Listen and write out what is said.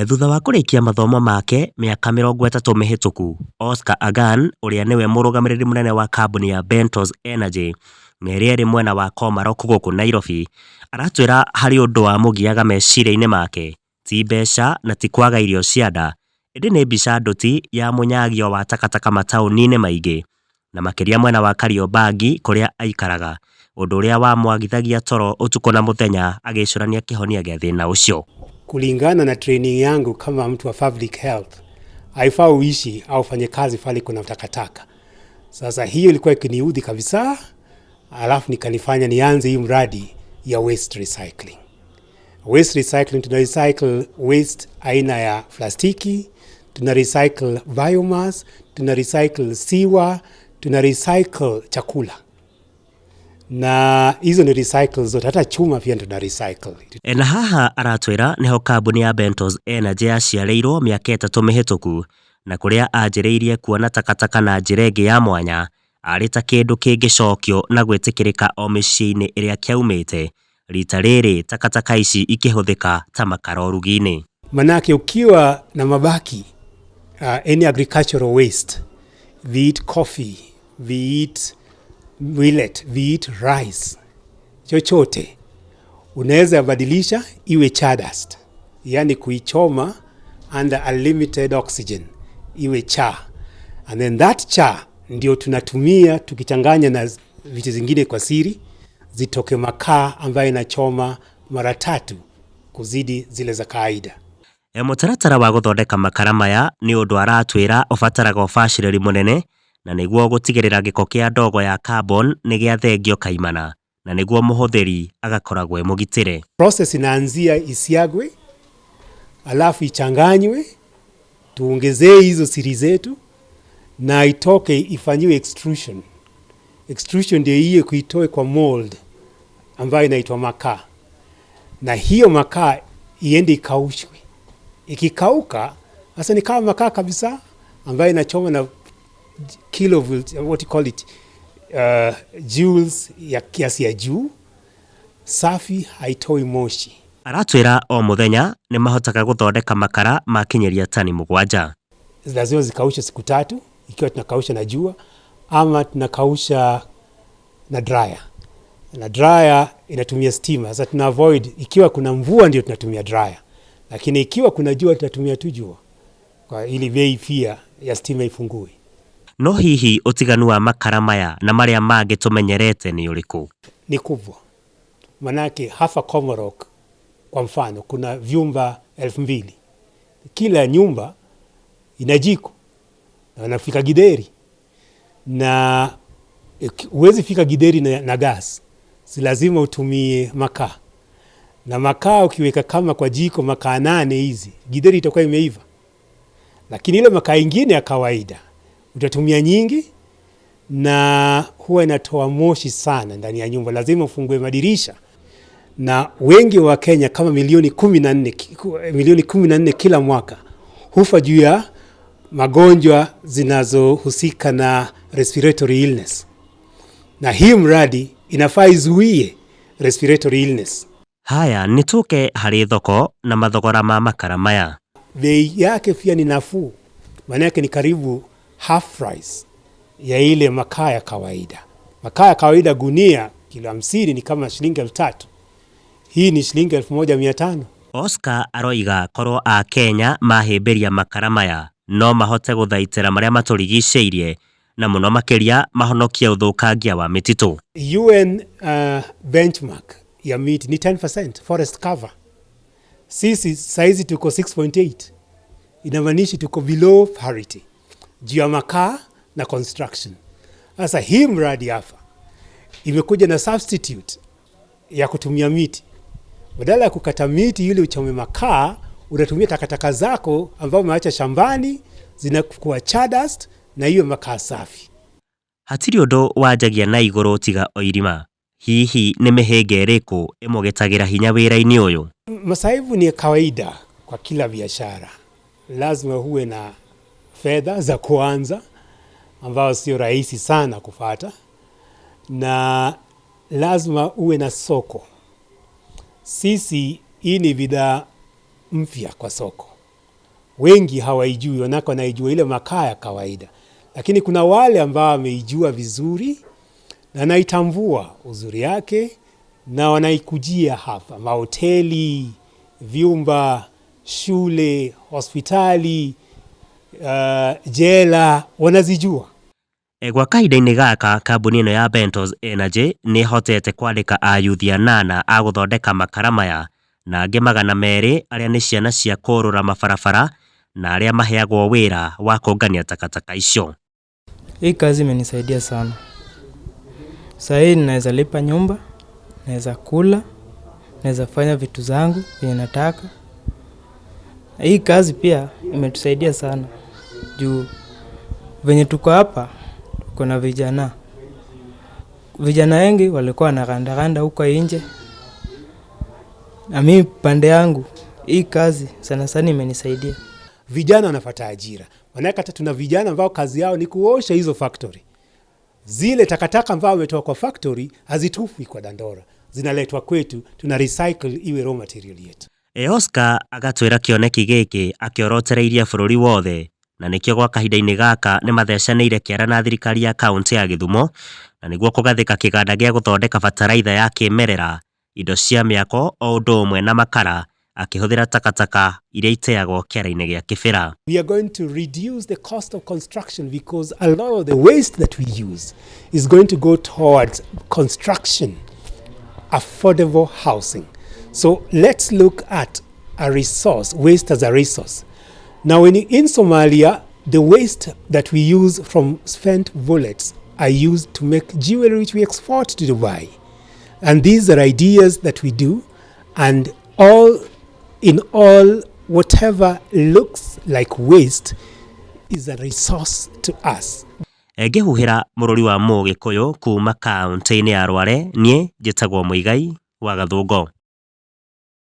Thutha wa kũrĩkia mathomo make mĩaka 30 mĩhĩtũku, Oscar Agan ũrĩa nĩwe mũrũgamĩrĩri mũnene wa kambuni ya Bentos Energy na ĩrĩa ĩrĩ mwena wa Komarok gũkũ Nairobi, aratwĩra harĩ ũndũ wamũgiaga meciria-inĩ make, ti mbeca na ti kwaga irio cia nda, ĩndĩ nĩ mbica ndũti ya mũnyagio wa takataka mataũni-inĩ maingĩ, na makĩria mwena wa Kariobangi kũrĩa aikaraga, ũndũ ũrĩa wamwagithagia toro ũtukũ na mũthenya agĩcũrania kĩhonia gĩa thĩna ũcio. Kulingana na training yangu kama mtu wa public health, haifai uishi au ufanye kazi pale kuna takataka. Sasa hiyo ilikuwa ikiniudhi kabisa, alafu nikanifanya nianze hii mradi ya waste recycling. Waste recycling, tuna recycle waste aina ya plastiki, tuna recycle biomass, tuna recycle sewer, tuna recycle chakula na hizo ni recycle zote, hata chuma pia tuna recycle. Na haha aratwĩra nĩho kambuni ya Bentos Energy yaciarĩirwo mĩaka 3 mĩhĩtũku na kũrĩa anjĩrĩirie kuona takataka na njĩra ĩngĩ ya mwanya arĩ ta kĩndũ kĩngĩcokio na gwĩtĩkĩrĩka o mĩciĩ-inĩ ĩrĩa kĩaumĩte, rita rĩrĩ takataka ici ikĩhũthĩka ta makara ũrugi-inĩ. Manake ukiwa na mabaki any agricultural waste, be it coffee, be it millet, be it rice, chochote unaweza badilisha iwe char dust, yani kuichoma under a limited oxygen iwe char, and then that char ndio tunatumia tukichanganya na vitu zingine kwa siri zitoke makaa ambayo inachoma mara tatu kuzidi zile za kawaida. Mũtaratara wa gũthondeka makara maya nĩ ũndũ aratwĩra ũbataraga ũbacĩrĩri mũnene na nĩguo gũtigĩrĩra gĩko kĩa ndogo ya carbon nĩ gĩathengio kaimana na nĩguo mũhũthĩri agakoragwo e mũgitĩre. Process inaanzia isiagwe, alafu ichanganywe, tuongezee hizo siri zetu na itoke ifanyiwe extrusion. Extrusion ndio hiyo kuitoe kwa mold ambayo inaitwa makaa, na hiyo makaa iende ikaushwe. Ikikauka sasa ni kama makaa kabisa ambayo inachoma na kilovolt, what you call it, joules ya kiasi ya juu, safi, haitoi moshi. Aratwĩra o mũthenya nĩ mahotaga gũthondeka makara makinyeria tani 7. Lazima zikaushe siku 3, ikiwa tunakausha na jua ama tunakausha na dryer. Na dryer inatumia stima. Sasa tuna avoid, ikiwa kuna mvua ndio tunatumia dryer, lakini ikiwa kuna jua tutatumia tu jua kwa ili bei pia ya stima ifungue. No hihi ũtiganu wa makara maya na marĩa mangĩ tũmenyerete nĩ ũrĩkũ? Ni kubwa, manake hapa Komarok kwa mfano kuna vyumba 2000. Kila nyumba ina jiko na wanafika gideri, na huwezi fika gideri na gas, si lazima utumie makaa, na makaa ukiweka kama kwa jiko makaa 8 hizi gideri itakuwa imeiva. Lakini ile makaa ingine ya kawaida utatumia nyingi na huwa inatoa moshi sana ndani ya nyumba, lazima ufungue madirisha. Na wengi wa Kenya kama milioni 14 kila mwaka hufa juu ya magonjwa zinazohusika na respiratory illness, na hii mradi inafaa izuie respiratory illness. Haya nituke harĩ thoko na mathogora ma makara maya. Bei yake pia ni nafuu, maana yake ni karibu half price ya ile makaa ya kawaida. Makaa ya kawaida gunia kilo 50 ni kama shilingi 3000. Hii ni shilingi 1500. Oscar aroiga korwo a Kenya mahĩmbĩria makara maya no mahote gũthaitĩra marĩa matũrigicĩirie na mũno makĩria mahonokie ũthũkangia wa mĩtitũ. UN benchmark ya miti ni 10% forest cover. Sisi saizi tuko 6.8. Inamaanisha tuko below parity juu ya makaa na construction. Sasa hii mradi hapa imekuja na substitute ya kutumia miti. Badala ya kukata miti ili uchome makaa, unatumia takataka zako ambazo umeacha shambani, zinakuwa char dust na hiyo makaa safi. Hatirĩ ũndũ wanjagia na igũrũ tiga o irima. Hihi nĩ mĩhĩnga ĩrĩkũ ĩmũgitagĩra hinya wĩra-inĩ ũyũ? Masaibu ni kawaida kwa kila biashara. Lazima huwe na fedha za kuanza ambayo sio rahisi sana kupata, na lazima uwe na soko. Sisi hii ni bidhaa mpya kwa soko. Wengi hawaijui, wanako wanaijua ile makaa ya kawaida, lakini kuna wale ambao wameijua vizuri na wanaitambua uzuri yake na wanaikujia hapa, mahoteli, vyumba, shule, hospitali, jela wanazijua. Gwa kahinda-inĩ gaka kambuni ĩno ya Bentos Energy nĩ ĩhotete kwandĩka ayuthi anana a gũthondeka makara maya na angĩ 200 arĩa nĩ ciana cia kũrũra mabarabara na arĩa maheagwo wĩra wa kũngania takataka icio. Hii kazi imenisaidia sana. Saa hii naweza lipa nyumba, naweza kula, naweza fanya vitu zangu venye nataka. Hii kazi pia imetusaidia sana juu venye tuko hapa tuko na vijana. Vijana wengi walikuwa wanagandaganda huko nje, na mimi pande yangu hii kazi sana sana imenisaidia. Vijana wanapata ajira, manake hata tuna vijana ambao kazi yao ni kuosha hizo factory. Zile takataka ambao wametoa kwa factory hazitupwi kwa Dandora, zinaletwa kwetu, tuna recycle iwe raw material yetu. Oscar agatwĩra kĩoneki gĩkĩ akĩorotereirie bũrũri wothe na nĩkĩo gwa kahinda-inĩ gaka nĩ mathecanĩire kĩara na thirikari ya kaunti ya Gĩthumo na nĩguo kũgathĩka kĩganda gĩa gũthondeka bataraitha ya kĩmerera, indo cia mĩako o ũndũ ũmwe na makara akĩhũthĩra takataka iria iteagwo kĩara-inĩ gĩa Kĩbĩra. We are going to reduce the cost of construction because a lot of the waste that we use is going to go towards construction, affordable housing. So let's look at a resource, waste as a resource. Now, in Somalia, the waste that we use from spent bullets are used to make jewelry which we export to Dubai. And these are ideas that we do, and all in all, whatever looks like waste is a resource to us. Ngĩhuhĩra mũrũri wa Mũgĩkũyũ kuma kaunti-inĩ ya Rware, niĩ njĩtagwo Mũigai wa Gathũngũ.